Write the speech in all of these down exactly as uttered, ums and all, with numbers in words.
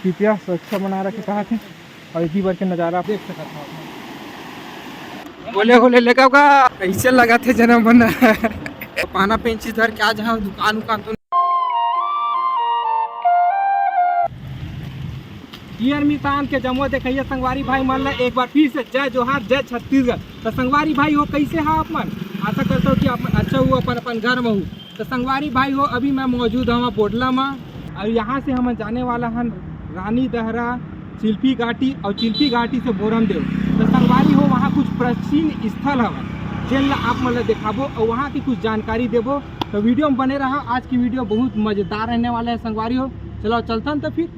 कृपया सुरक्षा बनाए रखे कहा थे, और इसी बार के नज़ारा आप देख सकत हो। बोले बोले लेगा का कैसे लगा थे जन्म बना। पाना पेंची धर के आ जाओ, दुकान उकान तो। डियर मितान के जम्मो देखइया संगवारी भाई मन ला एक बार फिर से जय जोहार, जय छत्तीसगढ़। तो संगवारी भाई हो, कैसे हा आप मन? आशा करता हूँ कि आप मन अच्छा हो, अपन अपन घर में हो। तो संगवारी भाई हो, अभी मैं मौजूद हूँ बोडला में, और यहाँ से हम जाने वाला हन रानी दहरा, चिल्फी घाटी और चिल्फी घाटी से बोरमदेव। तो संगवारी हो, वहाँ कुछ प्राचीन स्थल हवय, जेन ला आप मन ला देखाबो और वहाँ की कुछ जानकारी देबो। तो वीडियो में बने रहा, आज की वीडियो बहुत मज़ेदार रहने वाला है संगवारी हो। चलो चलतन तो फिर।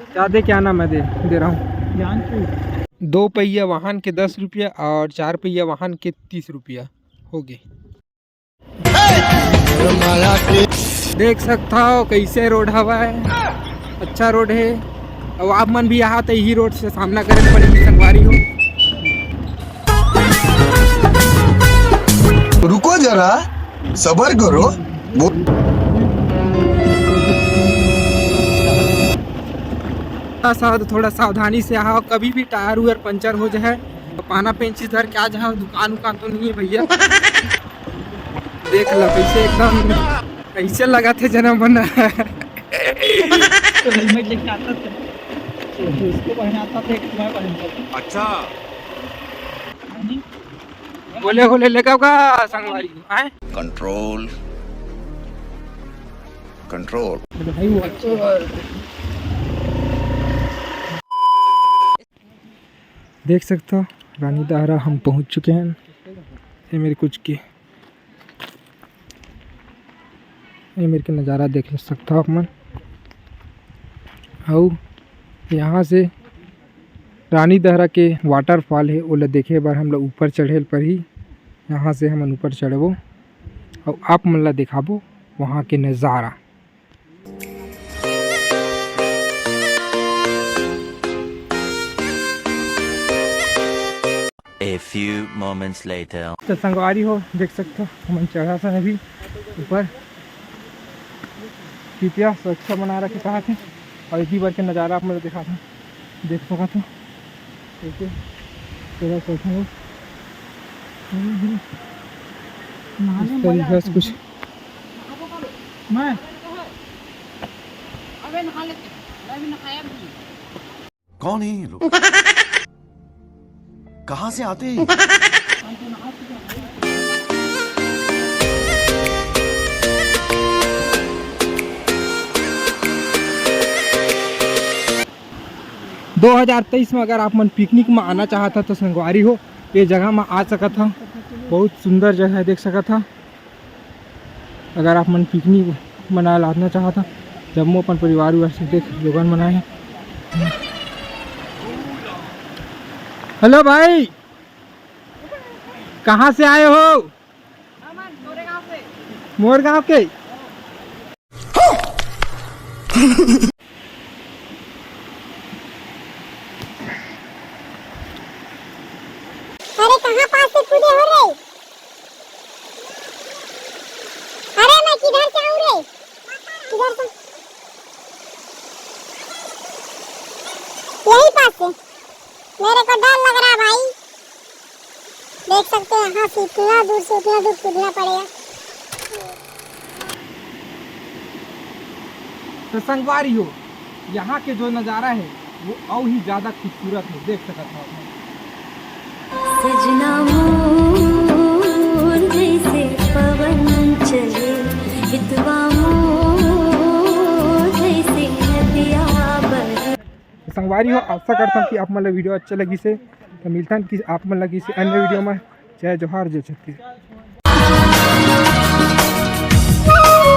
क्या दे, क्या नाम है, दे दे रहा हूँ। दो पहिया वाहन के दस रुपया और चार पहिया वाहन के तीस रुपया हो गए। देख सकता हो कैसे रोड हवा है, अच्छा रोड है। अब आप मन भी यहाँ तो यही रोड से सामना करे पड़ेगी संगवारी हो। रुको जरा, सबर करो। वो थोड़ा सा, थोड़ा सावधानी से आओ, कभी भी टायर उयर पंचर हो जाए तो पाना पेंची धर के आ जाओ, दुकान उकान तो नहीं है भैया। देख लो कैसे एकदम, कैसे लगा थे जना बना। तो हेलमेट लेके आता था, उसको पहनाता था, एक मैं पहनता था। अच्छा। बोले बोले लेगा का संगवारी आए। Control, control. भाई वो अच्छा। देख सकता हो रानी दहरा हम पहुँच चुके हैं। ये मेरे कुछ के ये मेरे के नज़ारा देख सकता हो आप मन। अउ यहाँ से रानी दहरा के वाटरफॉल है, ओला देखे बर हम लोग ऊपर चढ़े ल परही। यहाँ से हमन ऊपर चढ़बो अउ आप मन ला दिखाबो वहाँ के नज़ारा। A few moments later। तो संगवारी हो, देख सकते हो, हमन चढ़ा सन अभी ऊपर। कृपया सुरक्षा बना रखे कहा थे, और इसी बार के नज़ारा आप मतलब दिखा थे, देख सका थे। ओके, चलो चलते हैं। धीरे धीरे। नहाने इस में मजा तरीके आता से है। कुछ। मैं अबे नहा लेते हैं, मैं भी नहाया भी नहीं। कौन है ये लोग? कहाँ से आते हैं? दो हज़ार तेईस में अगर आप मन पिकनिक में आना चाहत हा तो संगवारी हो, ये जगह में आ सकत हा। बहुत सुंदर जगह है, देख सकत हा। अगर आप मन पिकनिक मनाए ला आना चाहत हा, जम्मो अपन परिवार उरिवार से देख लोगन मन आए हे। हेलो भाई, कहाँ से आए हो? मोर गांव के। अरे कहाँ पास से कूदे हो रे? अरे मैं किधर से आऊँ रे? किधर से? यही पास से। मेरे को डर लग रहा है भाई। देख सकते हो यहाँ से इतना दूर से उतना दूर कूदना पड़ेगा। तो संगवारी हो, यहाँ के जो नज़ारा है वो और ही ज़्यादा खूबसूरत है, देख सकत हो आप। सजना मोर जैसे पवन चले, हितवा मोर संगवारी हो, आशा करथन कि आप मन ला video अच्छा लगिस हे। तो मिलथन कि आप मन ला किसी अन्य video में। जय जोहार, जय छत्तीसगढ़।